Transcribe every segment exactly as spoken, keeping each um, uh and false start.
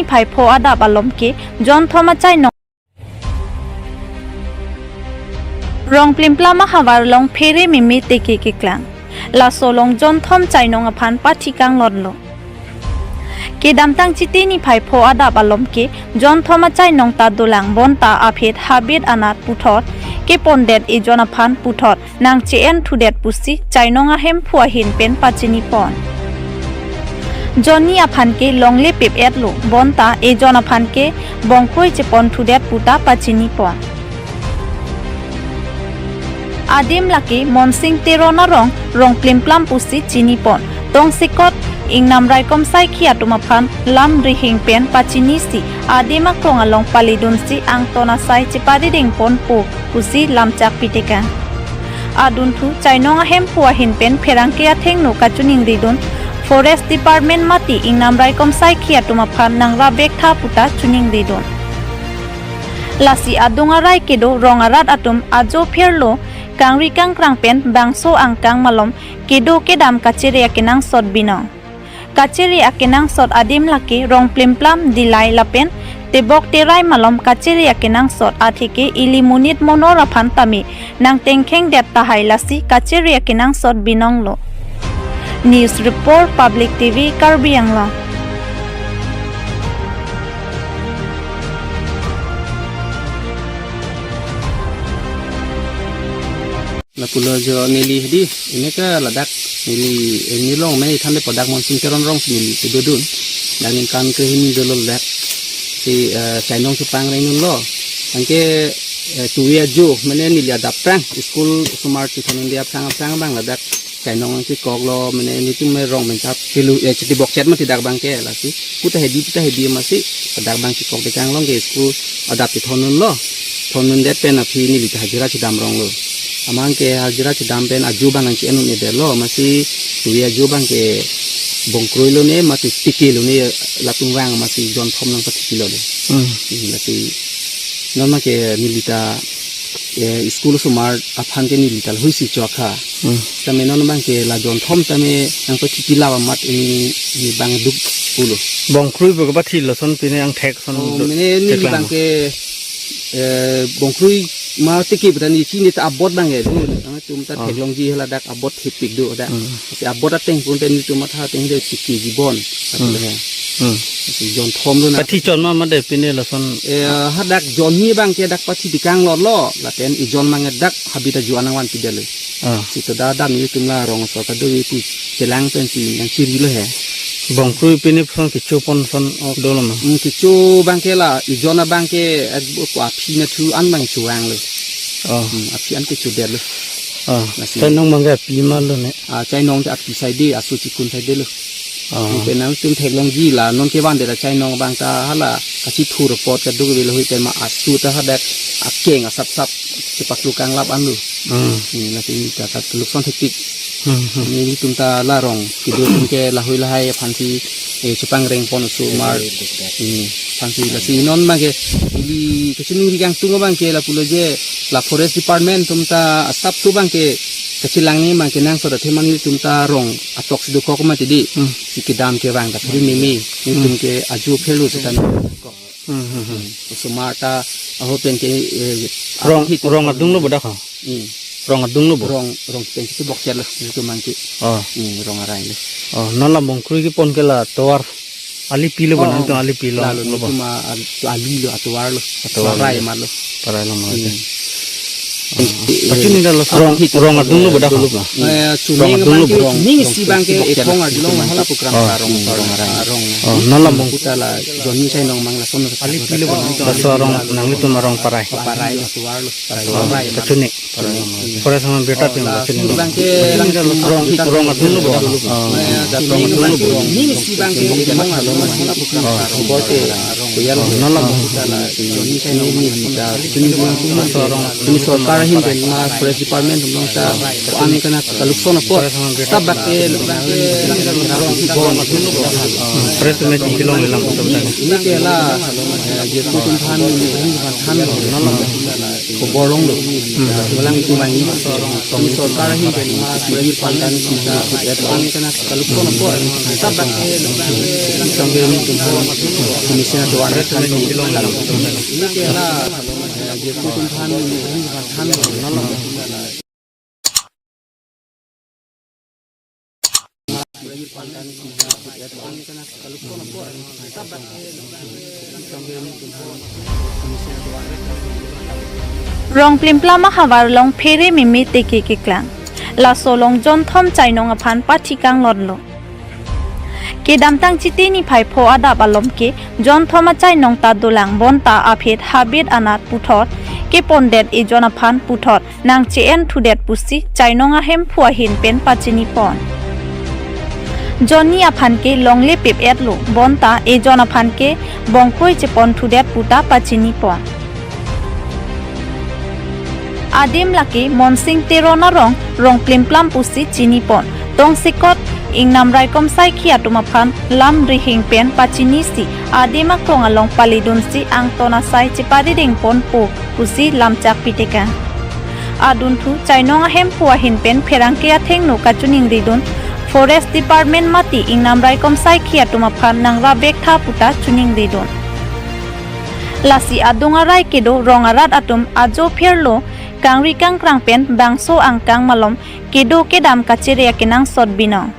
phai pho adap alom ke jonthom achainong. Rong Plimplam ahavar along phere meme teke keklang. Laso along jonthom chainong aphan pathikang lotlo. Kedamtang Chiti niphai pho adap alom ke jonthom achainong ta dolang, bonta aphet habit anat puthot kepondet ejon aphan puthot nang che-en thudet pusi chainong ahemphu ahin pen pachini pon. Jonni aphan ke longle pip-etlo, bonta ejon aphan ke bongkroi chepon thudet puta pachini pon. Adim lake Monsing Teron arong, Rong Plimplam pusi chini pon. Tongsekot ingnam raikom saikhi atum aphan lam rihing pen pachini si adim akrong along paledun si angton asai cheparideng pon po pusi lamchak pitekang. Adunthu chainong ahemphu ahin pen pherangke athengno kachiningridun Forest Department mate ingnam raikom saikhi atum aphan nangrap vektha puta chiningridun. Lasi adung arai kedo rong arat atum ajo pherlo kangri kangkrang pen bangso angkang malom kedo kedam kachere akenangsot binong. Kachere akenangsot adim lake Rong Plimplam, Dillai lapen Tebok Terai malom kachere akenangsot atheke ili monit monor aphan tame nang tengkhengdet tahai, lasi kachere akenangsot binonglo. News Report, Public T V, Karbi Anglong. Lapulo jo neli hedi, ini ke ladak neli, eh, neli long mene than de padak Monsing Teron arong si neli kedodun. Dan ningkan kehini dolo ladak si, eh, chainong chepangrengnunlo. Anke, eh, tuwi ajo mene neli adap prang, school osomar chithondunde aphrang aphrang abang ladak chainong kekoklo, mene nelitum me rong menchap kelu, eh, Chiti bokchet mati dak abang ke lasi. Puta hedi, puta hedi masi, padak abang kekokde kanglong ke school adap chithondunlo. Thondundet pen aphi neli ta hajira chedam ronglo. Amang ke hajira chedam pen ajo abang nang che-en un-edetlo, masi tuwi ajo abang ke bongkroilo ne, masi tikelo ne, latum vang masi jonthom nang pathikilo ne. Hmm. Hmm, lasi non ma ke neli ta, eh, school osomar aphan ke neli ta lahui si chokha. Hmm. Tame non abang ke la jonthom tame nang pathiki la amat ini, ini abang duk pulo. Bongkroi bo kepathi lason pine angthek son. Oh, duk mene neli theklang abang ke, eh, bongkroi ma tiki petani chini ta abot abang ke do. Ang tum ta Oh. theklongji haladak abot thepik do dak. Hmm. Si abot ateng pun pen nelitum matha ateng de tiki jibon. Hmm. Atu le. Hmm. Si jonthom lo na. Pathi chon ma made pine lason. Eh, hadak jonni abang ke dak pathi dikang lotlo, lapen ejon abang dak habit ajo anang vanpidetlo. Ah. Si to da dam nelitum la rong so kado wi pu chelang pen si nang chirilo he. Bongkroi pine pon kecho pon son ok dolo ma. Hmm, kecho abang ke la, ejon abang ke, eh, ko aphi na thu an abang chuang lo. Oh. Hmm, aphi an kechudetlo. Oh. Lasi. Chainong abang ke api malo ne. Ah, chainong te api saide, aso chikun saidelo. Oh. Pen nangtum theklongji la, non kevandet achainong abang ta hala, kachithur apot kaduk velo hui pen ma aso ta hadak, akeng asap sap, chepaklu kanglap anlo. Hmm. Hmm, lasi neli ta kat lukson thektik. Hmm, hmm. Nelitum ta la rong, kedo atum ke lahui lahai aphan si, eh, chepangreng pon osomar. Hmm, aphan si lasi non abang ke, ili kachiningri kangtung abang ke lapulo je, la Forest Department atum ta asap tu abang ke, kachelang ne abang ke nangsot athe ma nelitum ta rong atok si dokok mati di. Hmm. Si kedam ke abang ta phere meme, nelitum Hmm. ke ajo pherlo seta. Hmm, hmm, hmm. Osomar ta aho pen ke, eh, Rong, athit rong adung lo bodak ho? Hmm. Rong adung lo bo? Rong, rong pen ke bokchet lo, nelitum abang ke. Oh. Hmm, rong arai lo. Oh, non la bongkroi kepon ke la tovar. Ali pilo Oh, bonak oh. tu ali pilo. Lalo lo bo? Nelitum a, a, ali lo, atovar lo. Atovar Parai lo. Amat lo. Parai lo amat. Hmm. Oh. Pachini dah lo rong, rong adung lo bodak ho? Eh, Rong chuning adung lo abang ke bo? Chuning si abang ke ekong adung lo hala program Oh. sa rong, rong arai. Rong. Oh, non la bong. Puta la jonni chainong abang lason. Ali pilo bonak tu Laso arong nanglitum arong parai. Parai lo, atovar lo. Parai. Oh, Parai. Kachuni. Parai. Parai sama beta Oh, pin la kachuni. Abang ke Rong, rong adung lo bo. Oh, rong adung lo bo. Chuning si abang ke ekong adung lo hala program sa rong. Bor ke Yal Oh, non la kita la Johnny Sainong ini kita ini sorkar ahin pen ma forest department along ta ko-an kana kalukson apot. Stop bak ke bak ke Forest Department ilong ilang. Ini ke la, eh, je ko tum than ni, than non la. Khobor longlo. Walang tumai ni sorkar ahin pen ma suri pandan si et an kana kalukson apot. Stop bak ke sangge ni tum sini sini tuan kan. Ini ke la, je ko tum than ni, than non la. Rong plimplam ahavar along phere meme teke keklang. Laso along jonthom chainong aphan pathikang lotlo. Kedamtang Chiti niphai pho adap alom ke jonthom achainong ta dolang bonta aphet habit anat puthot kepondet ejon aphan puthot nang che-en thudet pusi chainong ahemphu ahin pen pachini pon. Johnny aphan ke longle pip etlo bonta ejon aphan ke bongkroi chepon thudet puta pachini pon. Adim lake Monsing Teron arong Rong plimplam pusi chini pon. Tongsekot ingnam raikom saikhi atum aphan lam rihing pen pachini si adim akrong along palidun si angton asai cheparideng ponpo pusi lamchak pitekang. Adunthu chainong ahemphu ahin pen pherangke athengno kachiningridun Forest Department mati ingnam raikom saikhi atum aphan nangrap vektha puta chiningridun. Lasi adung arai kedo rong arat atum ajo pherlo kangri kangkrang pen bangso angkang malom kedo kedam kachere akenangsot binong.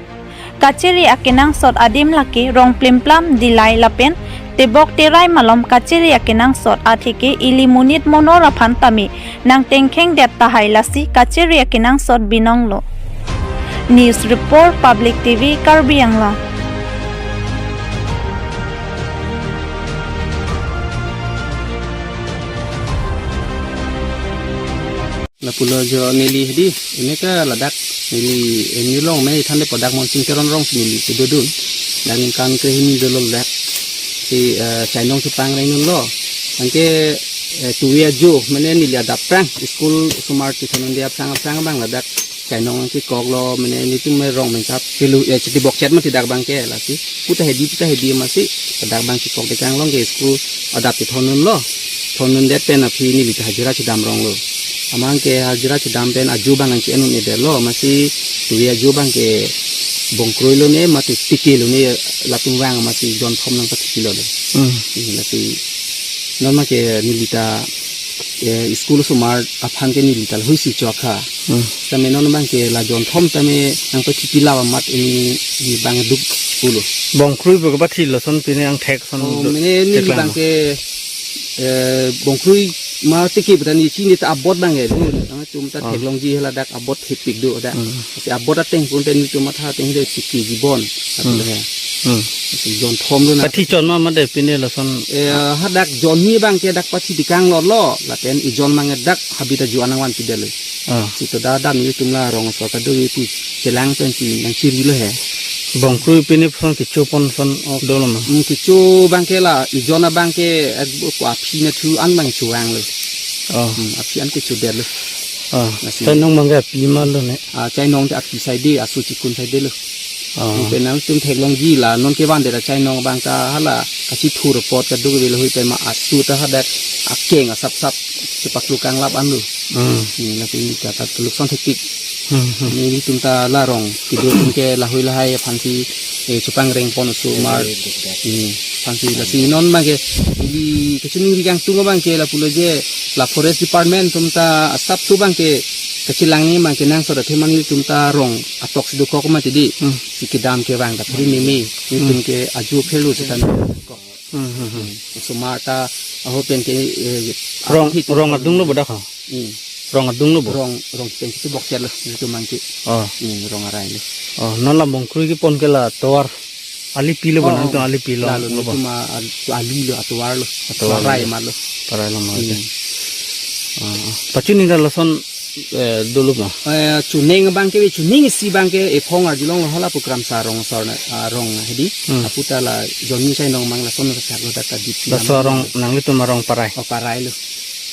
Kachere akenangsot adim lake Rong plimplam, Dillai lapen Tebok Terai malom kachere akenangsot atheke ili monit monor aphan tame nang tengkheng det tahai lasi kachere akenangsot binonglo. News Report, Public T V, Karbi Anglong. Lapulo jo neli hedi, ini ke ladak neli M U along me than de padak Monsing Teron arong si neli kedodun. Dak ningkan krehini dolo ladak si, eh, chainong chepangreng dunlo. Anke, eh, tuwi ajo, mane neli adap prang, school osomar chethondunde aphrang aphrang abang ladak chainong kekoklo, mane nelitum me rong mengkap kelu, eh, chiti bokchet mati dak abang ke lasi. Puta hedi, puta hedi masi, dak abang kekok dekang along ke school adap chethondunlo. Thondundet pen aphi neli ta hajira chedam ronglo. Amat ke hajira chedam pen ajo abang nang che-en un-edetlo, masi tuwi ajo abang ke bongkroilo ne, mati tikelo ne, latum vang masi jonthom nang pathikilo le. Hmm. Ini lati non ma ke neli ta, eh, school osomar aphan ke neli ta lahui si chokha. Hmm. Tame non abang ke la jonthom tame nang pathipilap amat ini, ini abang duk pulo. Bongkroi bo kepathi lason pine angthek son Oh, do mane neli cheklang abang bo. Ke, eh, bongkroi ma teke bata neli chini ta abot abang ke. Ang chum ta Oh. Theklongji haladak abot thepik do dak. Hmm. Si abot ateng pun pen chum matha ateng de siki jibon. Hmm. Atu le. Hmm. Si jonthomlo na. Pathi chon ma made pine lason. Eh, hadak Johnny abang ke dak pathi dikang lotlo, lapen ejon abang dak habit ajo anang vanpidetlo. Ah. Si to da dam nelitum la rong so kado ipu chelang pen si nang chirilo he. Bongkroi pine pon kecho pon son ok dolo ma. Hmm, kecho abang ke la, ejon abang ke, eh, ko aphi na thu an abang chuvanglo. Oh. Hmm, aphi an kechodetlo. Ah. Lasi. Chainong abang ke aphi malo ne. Ah, chainong ta aphi saide, aso chikun saidelo. Oh. Pen nangtum theklongji la, non kevandet achainong abang ta hala, kachithur apot kaduk velo hui pen ma aso ta hadak akeng asap sap, chepaklukang lap anlo. Hmm. Ni lasi ta ta lukson thektik. Hmm, hmm. Nelitum ta la rong, kedo atum ke lahui lahai aphan si, eh, chepangreng pon osomar. Hmm. Aphan si lasi non abang ke, ili kachiningri kangtung abang ke lapulo je, la forest department atum ta asap tu abang ke, kachelang ni abang ke nangsot athe mane nelitum ta rong atok si dokok mati di. Hmm. Si kedam kevang ta phere meme, nelitum Hmm. ke ajo pherlo chetan. Hmm, hmm, hmm. Osomar ta aho pen ke, eh, Rong, ahi tu rong adunglo bo dak ha? Hmm. Rong adunglo bo? Rong, rong pen ke bokchetlo, nelitum abang ke. Oh. Hmm, rong arai lo. Oh, non la bongkroi kepon ke la tovar. Ali pilo bo Oh, nangtum oh. Ali pilo. Lalo, lo bo. Nelitum a-, al-, ali lo, atovar lo. Atovar Parai lo. Malo. Parai lo malo. Hmm. Oh, oh. Pachini ta lason eh, dolo ma? Eh, chuning abang ke, chuning isi abang ke, ephong arjulong lo hala pu Kramsa rong asor na, ah, rong hedi. Hmm. Aputa la jonni chainong mang lason na sak lo dak ta dip si Laso lam arong lo. Nanglitum arong Parai. Oh, Parai lo.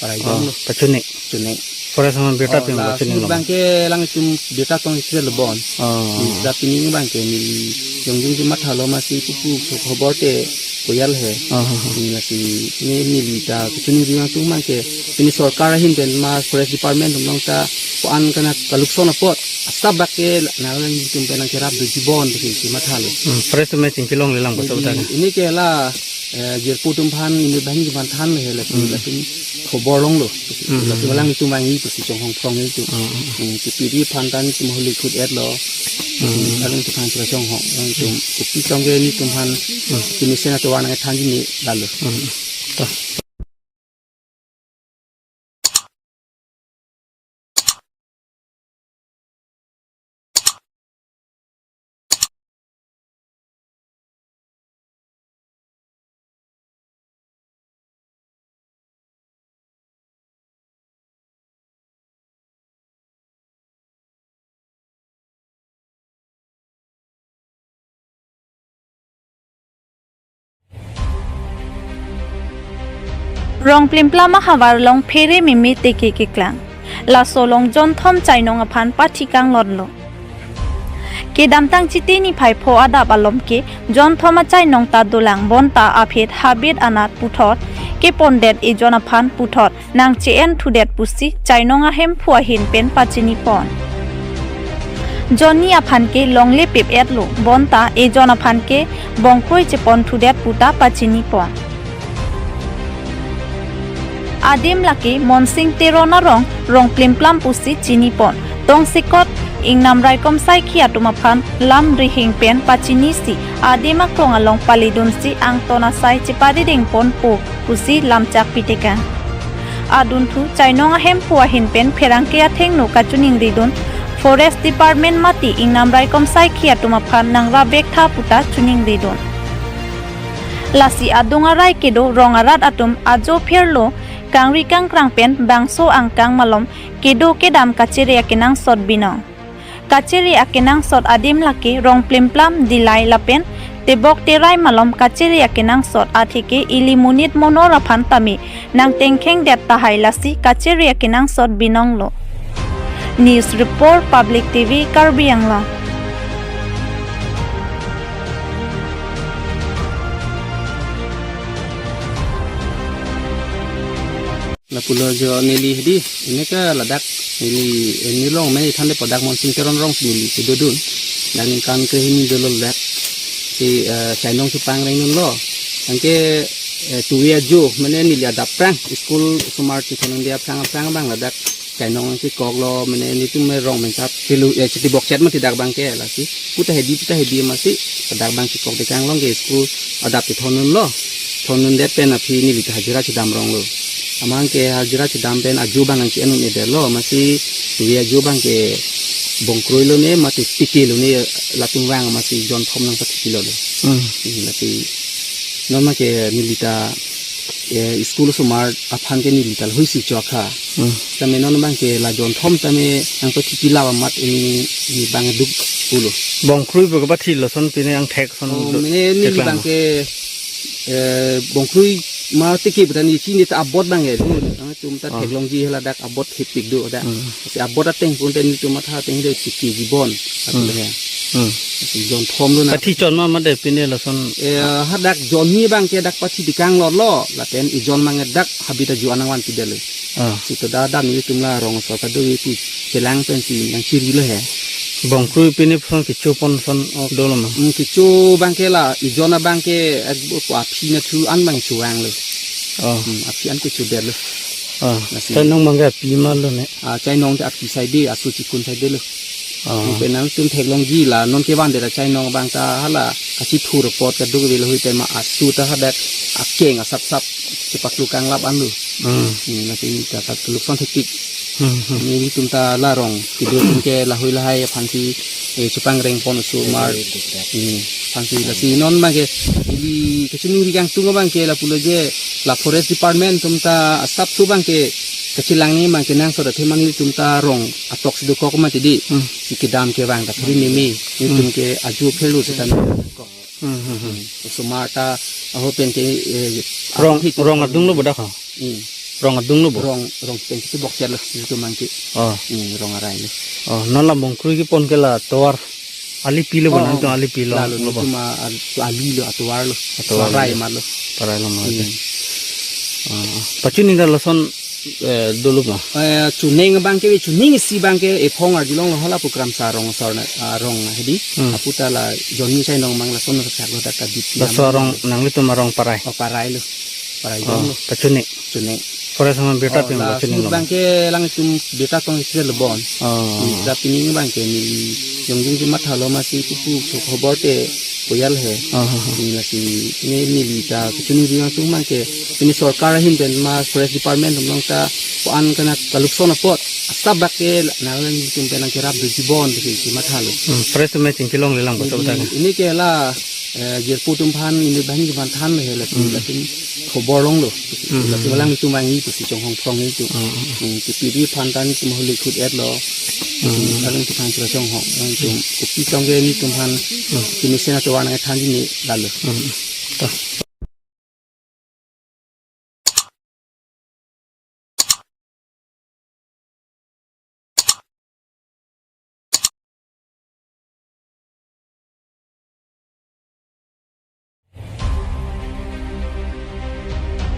Parai Oh, jong lo. Pachuni. Chuning. Forest ma birta Oh, ping la pachuni sumut lo. Abang ke alangtum birta tong isi lo bon. Oh. Di dak pini abang ke neli jongjung ke mathalo masi pupu so khobor te koyal he. Oh, oh, oh. Ni lasi ni neli ta kachuningri nangtum abang ke pini sorkar ahin pen ma forest department atum nang ta ko-an kana kalukson apot asap bak ke nanglitum pen nangkerap do jibon ke si mathalo. Hmm, forest me chingkilong lelang Ni paso di utak. Ini ke la, eh, jirpo atum aphan, ini banghini atum aphan than he lasi Hmm. latum khobor longlo. Hmm. Latum alangtum vangji pusi chonghong phrong itu. Hmm. Hmm, kipiri aphan ta netum holi khut et lo. Hmm. Alangtum aphan sila chonghong, alangtum kopi tong ke netum aphan Hmm. kini sena tovar nangthanji ni lalo. Hmm. Ta. Rong Plimplam ahavar along phere meme teke keklang. Laso along jonthom chainong aphan pathi kanglotlo. Kedamtang Chiti niphai pho adap alom ke jonthom achainong ta dolang bonta aphi habit anat puthot kepondet ejon aphan puthot nang che-en thudet pusi chainong ahemphu ahin pen pachini pon. Jonni aphan ke longle pip et lo bonta ejon aphan ke bongkroi chepon thudet puta pachini pon. Adim lake Monsing Teron arong Rong Plimplam pusi chini pon. Tongsekot ingnam raikom saikhi atum aphan lam rihing pen pachini si adim akrong along palidun si angton asai chepadiding ponpo pusi lamchak pitekang. Adunthu chainong ahemphu ahin pen pherangke athengno kachuningridun Forest Department mati ingnam raikom saikhi atum aphan nangrap vektha puta chuningridun. Lasi adung arai kedo rong arat atum ajo pherlo kangri kangkrang pen bangso angkang malom kedo kedam kachere akenangsot binong. Kachere akenangsot adim lake Rong Plimplam, Dillai lapen Tebok Terai malom kachere akenangsot atheke ili monit monor aphan tame nang tengkhengdet tahai lasi kachere akenangsot binonglo. News Report, Public T V, Karbi Anglong. Lapulo jo neli hedi, ini ke ladak neli, eh, neli long mene than de padak Monsing Teron arong si neli kedodun. Nangkan ke hini dolo ladak. Si, eh, chainong si pangreng dunlo. Anke, eh, tuwe ajo, mene neli adap prang, school osomar chithon dia prang prang abang ladak. Chainong si koklo, mene netum me rong mensap, tilu, eh, chiti bokchet mati dak abang ke lasi. Puta hedi, puta hedi masi, padak abang si kok dekang long ke school adap chithon dunlo. Thondundet pen aphi neli ta hajira chedam ronglo. Amat ke hajira chedam pen ajo abang nang che-en un-edetlo, masi tuwe ajo abang ke bongkroi lone, mati teke lone, latum vang masi jonthom nang pathi pilo lo. Hmm. Hmm, mati non ma ke neli ta, eh, school osomar aphan ke neli ta lahui si chokha. Hmm. Tame non abang ke la jonthom tame nang pathi pilo amat ini, ini abang duk pulo. Bongkroi pu kepathi lason pine angthek son Oh, do mene neli cheklang abang lo. Ke, eh, bongkroi ma teke pu ta neli chini ta abot abang ke do. Nangtum ta Oh. theklongji haladak abot hepik do dak. Hmm. Si abot ateng pun ta netum matha ateng de chiki jibon. Atu Hmm. le he. Hmm. Si jonthom lo na. Pathi chon ma made pine lason. Eh, hadak jonni abang ke dak pathi dekang lotlo. Lapen ejon abang dak habit ajo anang vanpidetlo. Ah. Si to da dam netum la rong so kado itu chelang pen si nang chirilo he. Bongkroi pine son kecho pon son dolo ma. Hmm, kecho abang ke la, ejon abang ke, eh, ko aphi na thu an abang chuvanglo. Oh. Hmm, aphi an kechodetlo. Oh. Lasi. Chainong abang ke api ma lone. Ah, chainong ta aphi saide, aso chikun saidelo. Oh. Pen nangtum theklongji la, non kevandet ta chainong abang ta hala, kachithur apot kaduk velo hui tema aso ta hadak, akeng asapsap, chepaklu kanglap anlo. Hmm. Hmm, lasi ta, ta lukson thektik. Hmm, hmm. Netum ta la rong, kedo atum ke lahui lahai aphan si, eh, chepangreng pon osomar. Hmm, aphan si lasi non abang ke, ili kachiningri kangtung abang ke lapulo je, la forest department atum ta asapso abang ke, Kachelangji abang ke nang soda themang ilitum ta rong atok si dokok ma tidi. Hmm. Si kedam kevang ta phri meme. Ilitum ke ajo phelo seta kok. Hmm, hmm, hmm. Osomar ta aho pen ke, eh, Rong, ahi tu rong adung lo bodak ha? Hmm. Rong adung lo bo? Rong, rong pen ke bokser lo, ilitum abang ke. Oh. Hmm, rong arai lo. Oh, non la Bongkroi kepon ke la tovar alipi lo bo, oh, nangtum alipi lo, lalo lo bo? Nangtum a-, a-, ali lo, atovar lo. Atovar lo. Parai ma lo. Parai lo ma lo. Hmm. Ah, ah. Pachuning ta lason, eh, dolo ma? Eh, chuning abang ke, chuning isi abang ke, ephong arjulong lo hala pu Kramsa rong asor na, ah, rong hedi. Hmm. Apu ta la jonni chainong abang lason na sak lo dak ka dip. Laso arong nanglitum arong parai? Oh, parai lo. Parai, oh, jong lo. Pachuning? Chuning. Forest ma birta, oh, ping la pachuning lo? Abang ke alangtum birta tong isi lo bon. Oh. Birta pining abang ke neli jongjung ke matha lo, masi pupu so khobor te koyal he. Oh, oh, oh. Neli lasi, ne neli ta kachiningri atum abang ke, pini sorkar ahin pen ma forest department atum along ta ko-an kana kalukson apot, asap bak ke nanglitum pen nangkerap doji bon, pini si matha lo. Hmm, forest atum chingki longlelang, ini, betul, betul. Ini ke la, eh, jirpo atum aphan, ini banghini aphan than he, latum, hmm, latum khobor longlo. Hmm. Latum alangtum vangji pusi chonghong phong itum. Hmm, hmm, hmm. Hmm, T P D aphan ta nelitum holi khut et lo. Hmm. Alangtum aphan chira chonghong, alangtum kopi tong ke nelitum aphan, hmm, pini sena tovar nangthanji ne lalo. Hmm. Ta.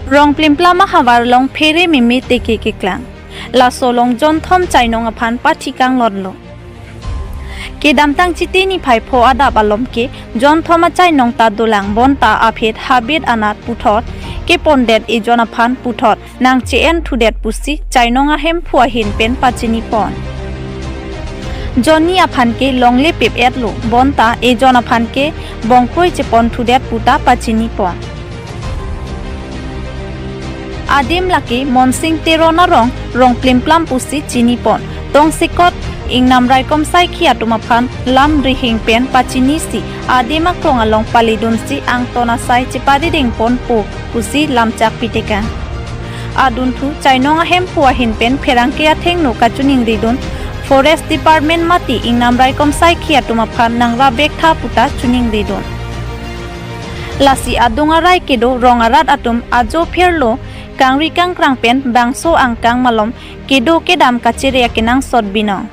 Rong Plimplam ahavar along phere meme teke keklang. Laso along jonthom chainong aphan pathi kanglot lo. Kedamtang Chiti niphai pho adap along ke jonthom achainong ta dolang, bonta aphi habit anat puthot kepondet ejon aphan puthot nangche-en thudet pusi chainong ahemphu ahin pen pachini pon. Jonni aphan ke longle pip et lo, bonta ejon aphan ke Bongkroi chepon thudet puta pachini pon. Adim lake Monsing Teron arong, Rong Plimplam pusi chini pon. Tongsekot ingnam raikom saikhi atum aphan lam rihing pen pachini si adim aklong along palidun si angton asai cheparideng ponpo pusi lamchak pitekang. Adunthu chainong ahemphu ahin pen pherangke athengno kachiningridun, Forest Department mati ingnam raikom saikhi atum aphan nangrap vektha puta chiningridun. Lasi adung arai kedo rong arat atum ajo pherlo, kangri kangkrang pen bangso angkang malom kedo kedam kachere akenangsot binong.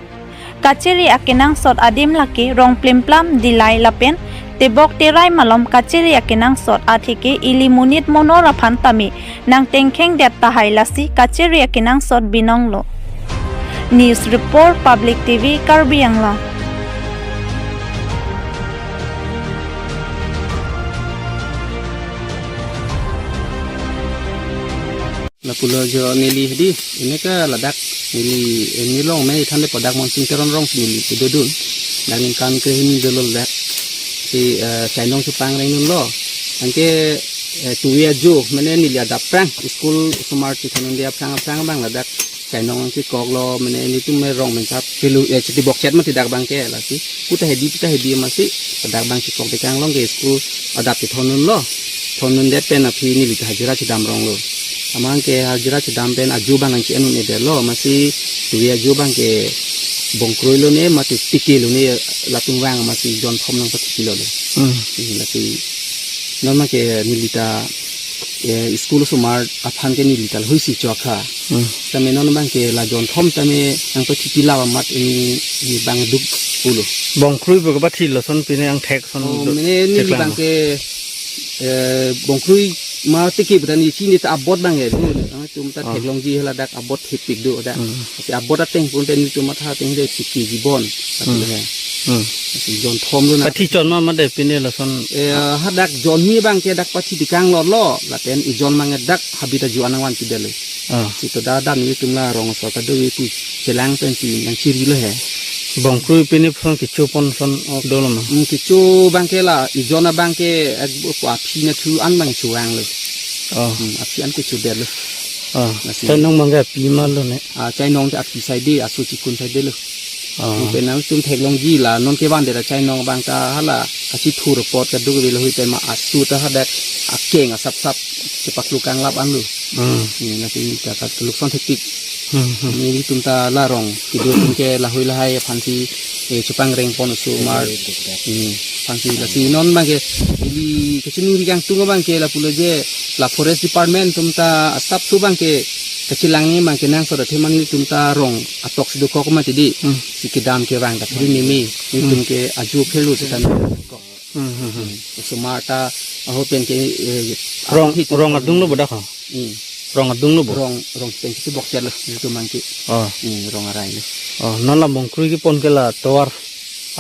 Kachere akenangsot adim lake Rong Plimplam, Dillai lapen Tebok Terai malom kachere akenangsot atheke ili monit monor aphan tame nangtengkhengdet tahai, lasi kachere akenangsot binong lo. News Report, Public T V, Karbi Anglong. Lapulo jo neli hedi, ini ke ladak neli, eh, neli long me than le padak Monsing Teron arong si neli kedodun. Dak ningkan kre hini dolo ladak. Si, eh, chainong chepangrengnun lo. Anke, eh, tuwi ajo, mane neli adap aphrang, school osomar chethondunde aphrang aphrang abang ladak chainong kekok lo, mane nelitum me rong menchap pelu, eh, chiti bokchet mati dak abang ke lasi. Puta hedi, puta hedi masi, dak abang kekok dekang long ke school adap chethondun lo. Thondundet pen aphi neli ta hajira chedam rong lo. Amat ke hajira chedam pen ajo abang nangche-en un-edet lo, masi tuwi ajo abang ke Bongkroi lo ne, mati teke lo ne, latum vang masi jonthom nangpathi lo le. Hmm. Hmm, lasi non ma ke neli ta, eh, school osomar aphan ke neli ta lahui si chokha. Hmm. Tame non abang ke la jonthom tame nangpathi la amat ini, ini abang duk pulo. Bongkroi bo kepathi lason pine angthek son. Oh, do-, mane neli thek lang abang ke, eh, Bongkroi ma teke pu ta neli chini ta abot abang ke. Atum ta, oh, theklongji haladak abot thekpik do dak. Hmm. Tapi abot ateng pun pen nelitum matha ateng de chiki jibon. Tapi, hmm, le. Hmm. Tapi jonthom lo na. Pathi chon ma made pine lason. Eh, hadak jonni abang ke dak pathi dekang lo lo. Lapen ejon abang dak habit ajo anang vanpidetlo. Ah. Sita dak dam nelitum la rong asor kado pu chelang pen si nangchiri lo he. Bongkroi pine pon kecho pon son, oh, dolo ma? Hmm, kecho abang ke la, ejon abang ke ek bo aphi nathu an abang chuang lo. Oh. Hmm, aphi an kechodetlo. Oh. Lasi. Chainong abang ke aphi ma lo ne? Ah, chainong te aphi saide, aso chikun saide lo. Oh. Pen nangtum theklongji la, non kevandet achainong abang ta hala, kachithur apot kaduk ave lahui pen ma aso ta hadak akeng asapsap chepaklu kanglap an lo. Hmm. Ni lasi ta kalukson thektik. Hmm, hmm. Nelitum ta la rong kedo atum ke lahei lahai aphansi, eh, chepangreng pon osomar. Hmm, aphansi lasi non abangke neli kachiningri kangtung abangke lapulo je la forest department atum ta asap tu abangke kachelang ni abangke nangsot athe ma nelitum ta rong atok si dokok mati di. Hmm. Si kedam kevang ta phiri mimi nelitum ke aju phelu setan. Hmm, hmm, hmm. Osomar ta aho pen ke, eh, rong, aphi tu rong adung lo bodak ha? Hmm. Rong adung lo bo? Rong, rong pen si bokcher lo, nelitum abangke. Oh. Hmm, rong arai lo. Oh, non la Bongkroi kepon ke la tovar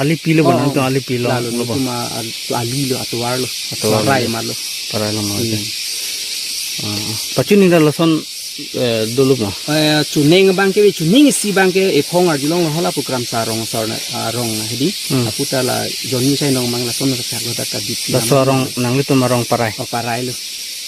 ali pilo bo, oh, nangtum ali pilo, lalo lo bo? Nelitum a-, al-, ali lo, atovar lo. Atovar lo. Arai ma lo. Arai lo ma. Hmm. Ah, ah. Pachuningri lason, eh, dolo ma? Eh, chuning abangke, chuning isi abangke, ephong arjulong lo hala program sa rong asor na, ah, rong na hedi. Hmm. Aputa la jonni chainong abang lason na sak lo dak ka dip. Laso rong nanglitum arong parai? Oh, parai lo.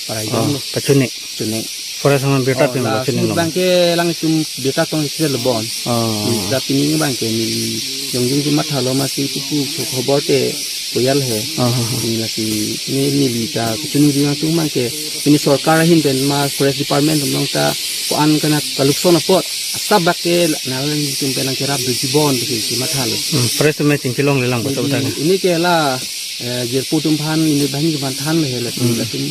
Parai, oh, dong lo. Pachuni? Chuning. Forest ma birta, oh, pin la pachuni sumit lo? Abangke alanglitum birta tong isi lo bon. Oh. Hmm, dak pini abangke neli jongjung si mathalo masi pupu khobor te koyal he. Oh, oh, oh. Neli lasi, ne, neli ta kachiningri kangtung abangke pini sorkar ahin pen ma forest department atum along ta ko-an kana kalukson apot asap abangke nangtum pen nangkerap doji bon pusi mathalo. Hmm, forest me chingki longle lang ko. Neli, sob ta ini ke la, eh, jirpo atum aphan, ini banghini atum aphan than le he la, hmm, latum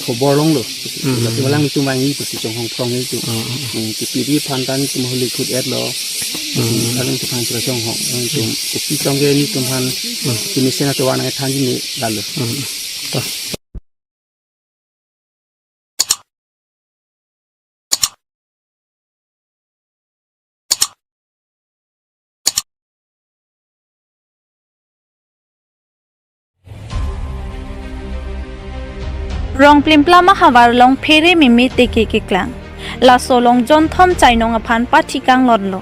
khobor longlo. Hmm. Latum alanglitum vangji pusi chonghong prong itu. Hmm, hmm. Hmm, kipiri aphan ta nelitum holi khut et lo. Hmm. Alanglitum aphan sura chonghong. Alanglitum kopi chongke nelitum aphan, hmm, kemesen atovar nangthanji ne lalo. Hmm. Ta. Rong plimplam ahavar along phere meme teke keklang. Laso along jonthom chainong aphan pathi kanglotlo.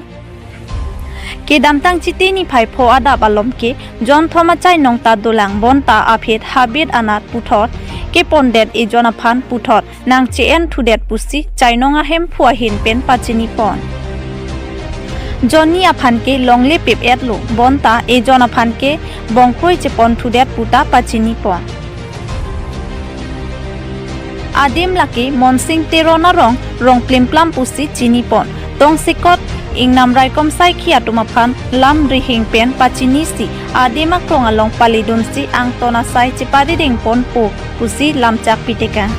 Kedamtang Chiti niphai pho adap alom ke jonthom achainong ta dolang bonta aphi habit anat puthot kepondet ejon aphan puthot nangche-en thudet pusi chainong ahemphu ahin pen pachini pon. Jonni aphan ke longle pip et lo bonta ejon aphan ke Bongkroi chepon thudet puta pachini pon. Adim lake Monsing Teron arong, rong plimplam pusi chini pon. Tongsekot ingnam raikom saikhi atum aphan lam rihing pen pachini si adim akrong along palidun si angton asai cheparideng ponpo pusi lamchak pitekang.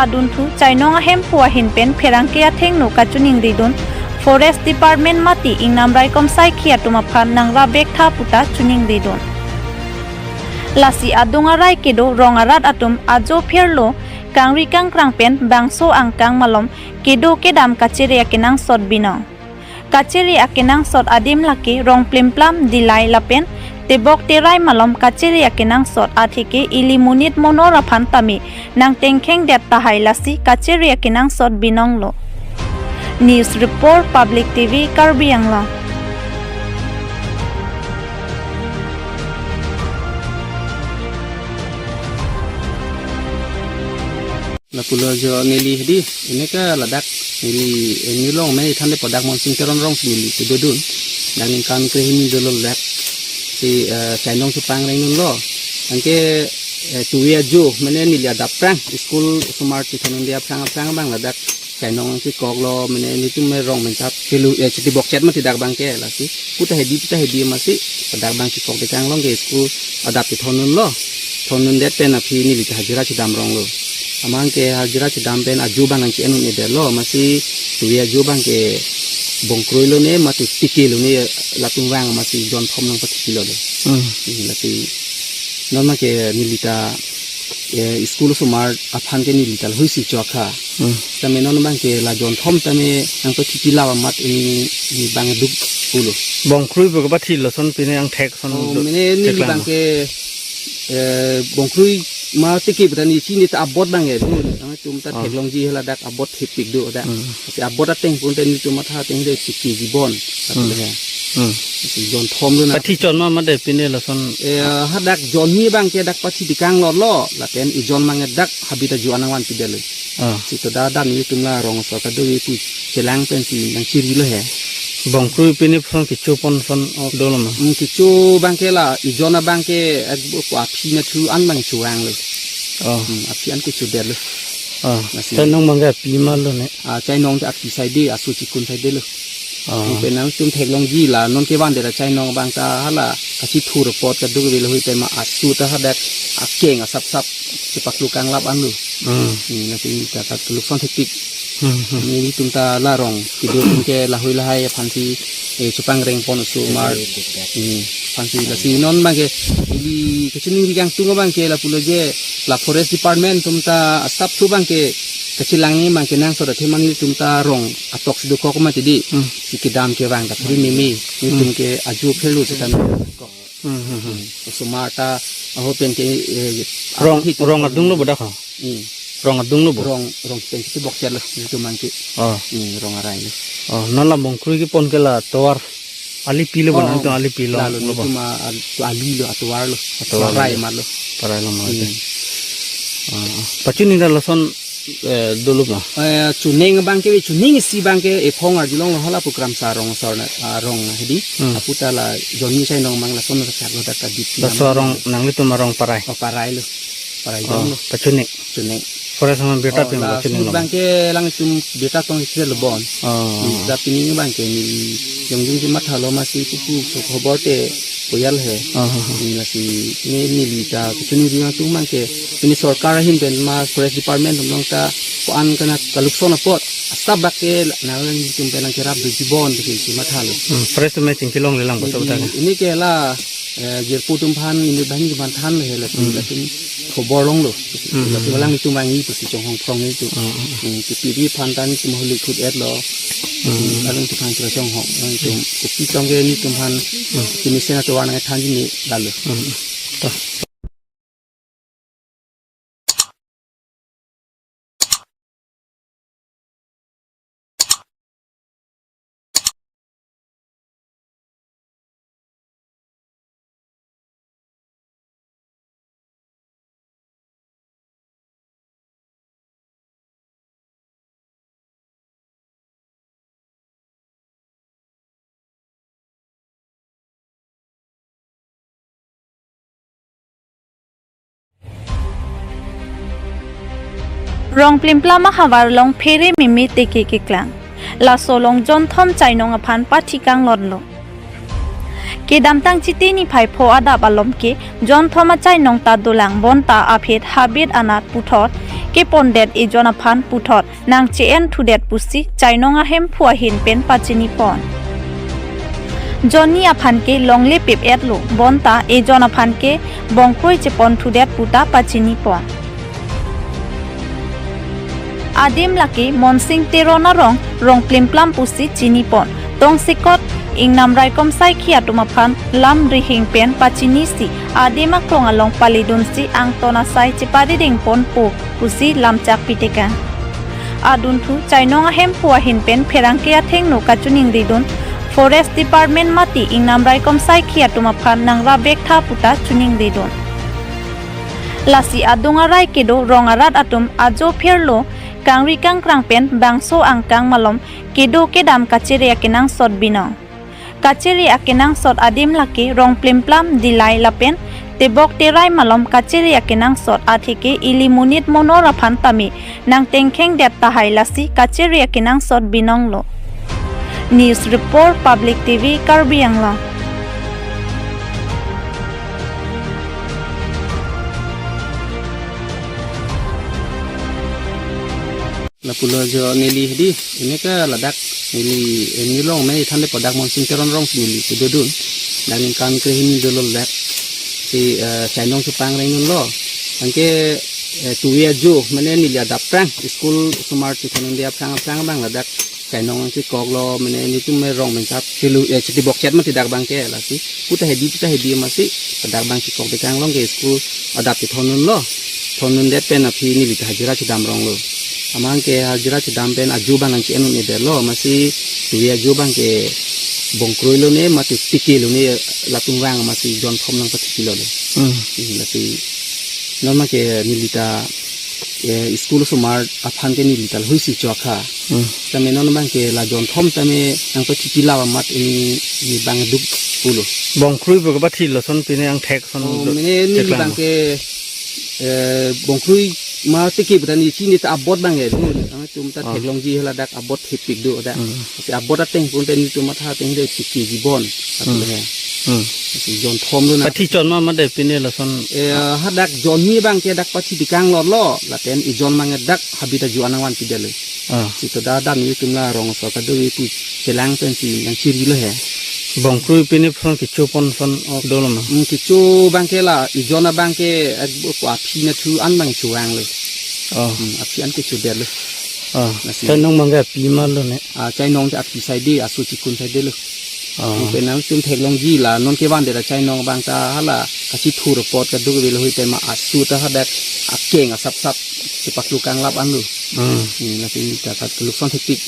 Adunthu chainong ahemphu ahin pen pherangke athengno kachiningridun Forest Department mati ingnam raikom saikhi atum aphan nangrap vektha puta chiningridun. Lasi adung arai kedo rong arat atum ajo pherlo kangri kangkrang pen bangso angkang malom kedo kedam kachere akenangsot binong. Kachere akenangsot adim lake rong plimplam, Dillai lapen tebok terai malom kachere akenangsot atheke ili monit monor aphan tame nangtengkhengdet tahai lasi kachere akenangsot binonglo. News Report, Public T V, Karbi Anglong. Lapulo jo neli hedi, ini ke ladak neli, eh, neli long mene than de padak Monsing Teron arong si neli kedodun. Dak ningkan krehini dolo ladak si, eh, chainong chepangrengdunlo. Anke, eh, tuwe ajo, mene neli adap aphrang, school osomar chethondunde aphrang aphrang abang ladak chainong kekoklo, mene nelitum me rong menchap kelu, eh, chiti bokchet mati dak abangke lasi. Puta hedi, puta hedi masi, dak abang kekokde kanglong ke school adap chethondunlo. Thondundet pen aphi neli ta hajira chedam ronglo. Amat ke hajira chedam pen ajo abang nangche-en un-edetlo, masi tuwe ajo abangke Bongkroi lone, matu teke lone, latum vang masi jonthom nangpathipilo de. Hmm. Lasi non abangke neli ta, eh, school osomar aphan ke neli ta lahuisi chokha. Hmm. Tame non abangke la jonthom tame nangpathipilo amat ini, ini abang duk pulo. Bongkroi pu kepathi lason pine angthek son. Oh, do-, mene neli theklang. Abangke, eh, Bongkroi ma teke pu ta neli chini ta abot abang e do. Nangtum ta, oh, theklongji hela dak abot thepik do dak. Hmm. Si abot ateng pun ta nelitum matha ateng de teke jibon. Hmm. Atu le. Hmm. Si jonthom lo na. Pathi chon ma made pine lason. Eh, hadak jonni abangke dak pathi dikang lolo, lapen ejon abangke dak habit ajo anang vanpidetlo. Ah. Si to dak dak nelitum la rong asor kado ipu chelang pensi nangchirilo he. Bongkroi pine phrong kecho pon son, oh, dolo ma? Hmm, kecho abangke la, ejon abangke ek bo ko aphi na thu an abang chuang lo. Oh. Hmm, aphi an kechodetlo. Ah, lasi chainong abang ke api ma lo ne? Ah, chainong ta api saide, aso chikun saide lo. Ah. Pen nangtum theklongji la, non kevan de la chainong abang ta hala kachithur apot kaduk ave lo, hui pen ma aso ta hadak akeng asapsap chepaklu kanglap an lo. Hmm. Hmm, lasi ta kaloksan thektik. Hmm, hmm. Nelitum ta la rong, kedo atum ke lahoi lahai aphansi, eh, chepangreng pon osomar. Hmm, aphansi lasi non abang ke, ili kachiningri kangtung abang ke lapulo je, la forest department atum ta asapso abang ke, kachelang ni abang ke nangsot athema nelitum ta rong atok si dokok mati di. Hmm. Si kedam kevang ta phri mimi, nelitum ke ajo phirlo seta. Hmm, hmm, hmm. Osomar ta, aho pen ke, eh, rong, ahit rong adung lo bodak ho? Hmm. Rong adung lo bo? Rong, rong pen si bokcher lo, nelitum abang ke. Oh. Hmm, rong arai lo. Oh, non la bongkrui kepon ke la tovar. Ali pilo. Oh, bonan oh. To ali pilo. Lalo lo bo? Nelitum a-, al-, ali lo, atovar lo. Atovar lo. Parai ma lo. Parai lo ma. Hmm. Ah, ah. Pachini ta lason, eh, dolo ma? Eh, chuning abang ke, chuning isi abang ke, ephong arjulong lo hala program sa rong asor na, ah, rong hedi. Hmm. Apu ta la jonni chainong abang lason kachak lo dak ta dipti. Laso abang. Rong nanglitum arong parai? Oh, parai lo. Parai. Oh, jong lo. Pachuni? Chuning. Forest aman birta. Oh, ping la pachuni lo. Abang ke alangtum birta tong ikre lo bon. Oh. Hmm, ta pini abang ke neli jongjung si mathalo masi pupu so khobor te koyal he. Oh, oh, oh. Neli lasi, ne neli ta kachiningri kangtung abang ke, pini sorkar ahin pen ma forest department atum along ta ko-an kana kaloksan apot, asap bak ke nangtum pen nangkerap doji bon, pusi si mathalo. Hmm, forest atum chingki longle lang boso. Neli ta ini ke la, eh, jirpo atum aphan, ini banghini atum aphan than le he lasi, hmm, latum khobor longlo. Hmm. Lasi alangtum abang i pusi chonghong phrong itu. Hmm, hmm. Hmm, T P D aphan ta nelitum ahuli khut et lo. Hmm. Hmm, alangtum aphan sila chonghong, alangtum kopi tong ke nelitum aphan, hmm, kemesen atovar nangthanji ne lalo. Hmm. To. Rong Plimplam ahavar along phere meme teke keklang. Laso along jonthom chainong aphan pathi kanglotlo. Kedamtang Chiti niphai pho adap alom ke jonthom achainong ta dolang, bonta aphi habit anat puthot kepondet ejon aphan puthot nangche-en thudet pusi chainong ahemphu ahin pen pachini pon. Jonni aphan ke longle pip et lo, bonta ejon aphan ke bongkroi chepon thudet puta pachini pon. Adim lake Monsing Teron arong, Rong Plimplam pusi chini pon. Tongsekot ingnam raikom saikhi atum aphan lam rihing pen pachini si adim aklong along palidun si angton asai cheparideng ponpo pusi lamchak pitekang. Adunthu chainong ahemphu ahin pen pherangke athengno kachiningridun, Forest Department mate ingnam raikom saikhi atum aphan nangrap vektha puta chiningridun. Lasi adung arai kedo rong arat atum ajo phirlo, kangri kangkrang pen bangso angkang malom kedo kedam kachere akenangsot binong. Kachere akenangsot adim lake Rong Plimplam, Dillai lapen Tebok Terai malom kachere akenangsot atheke ili monit monor aphan tame nangtengkhengdet tahai, lasi kachere akenangsot binonglo. News Report, Public T V, Karbi Anglong. Lapulo jo neli hedi, ini ke ladak neli, eh, neli long me than de padak Monsing Teron arong si neli kedodun. Dak ningkan krehini dolo ladak. Si, eh, chainong chepangreng dunlo. Anke, eh, tuwi ajo, mane neli adap aphrang, school osomar chethondunde aphrang aphrang abang ladak chainong chekoklo, mane nelitum me rong pen chap chelu, eh, chiti bokchet mati dak abang ke lasi. Puta hedi, puta hedi masi, padak abang chekokde kanglong ke school adap chethondunlo. Thondundet pen aphi neli ta hajira chedam ronglo. Amat ke hajira chedam pen ajo abang nangche-en un-edetlo, masi tuwi ajo abang ke bongkroilo ne, mate teke lo ne, latum vang masi jonthom nangpathipilo le. Hmm. Hmm, lasi non ma ke neli ta, eh, school osomar aphan ke neli ta lahuisi chokha. Hmm. Tame non abang ke la jonthom tame nangpathipilo amat ini, ini abang duk pulo. Bongkroi pu kepathi lason pine angthek son. Oh, do-, mane neli theklang abang ke, eh, bongkroi Ma tiki beta ni chini ta abot abang ya do. Ang tum ta Ah. theklongji hala dak abot thepik do dak. Hmm. Si abot ateng pun ta nelitum matha ateng de tiki jibon. Atu Hmm. he. Hmm. Si jon thom do na. Pathi chon ma made pine lason. Eh, hadak jon ni abang ke dak pathi dikang lor lo. Lapen ejon abang dak habita juan nangvan pidel. Ah. Si to da dam nelitum la rong so kado ipu chelang pen si nangchiri lo he. Bongkrui pine phrong kecho pon son ok dolo ma. Hmm, kecho abang ke la, ejon abang ke, eh, ko aphi na thu an abang chuang lo. Oh. Hmm, aphi an kecho der lo. Oh. Lasi. Chainong abang ke aphi ma lo ne. Ah, chainong ke aphi sai de, aso chikun sai de lo. Oh. Pen nangtum theklongji la, non kevan de la chainong abang ta hala, kachithur apot kaduk velo hui tema aso ta hadak akeng asap sap, chepaklukang lap an lo. Hmm. Ni lasi ta kat lukson thektik.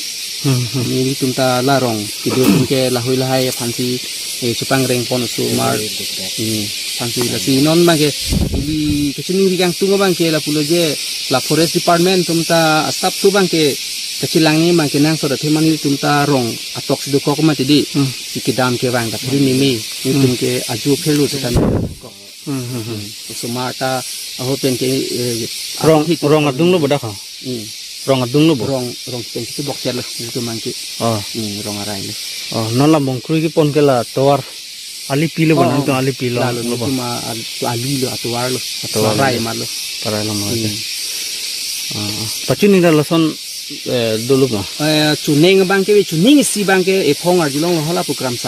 Hmm, hmm. Nelitum ta la rong, kedo atum ke lahoi lahai aphan si, eh, chepangreng pon osomar. Hmm, aphan si lasi non abang ke, ili kachiningri kangtung abang ke lapulo je, la forest department atum ta asap su abang ke, kachelang ni abang ke nang soda thema nelitum ta rong atok si dokok mati di. Hmm. Si kedam kevang ta phri mimi, nelitum Hmm. ke aju phelu ta. Hmm, hmm, hmm. Osomar ta aho pen ke, eh, Rong, athik rong adung lo bodak ha? Hmm. Rong adung lo bo? Rong, rong pen ke bokcher lo, nelitum abang ke. Oh. Hmm, rong arai lo. Oh, non la Bongkrui kepon ke la tovar. Ali pilo Oh, bonak oh. to ali pilo. Lalo lo bo? Nelitum a-, al-, ali lo, atovar lo. Atovar Arai lo. Ma lo. Parai lo ma Hmm. ke. Ah, ah. Pachini da lason, eh, dolo ma? Eh, chuning abang ke, chuning isi abang ke, ephong arjulong lo hala program sa.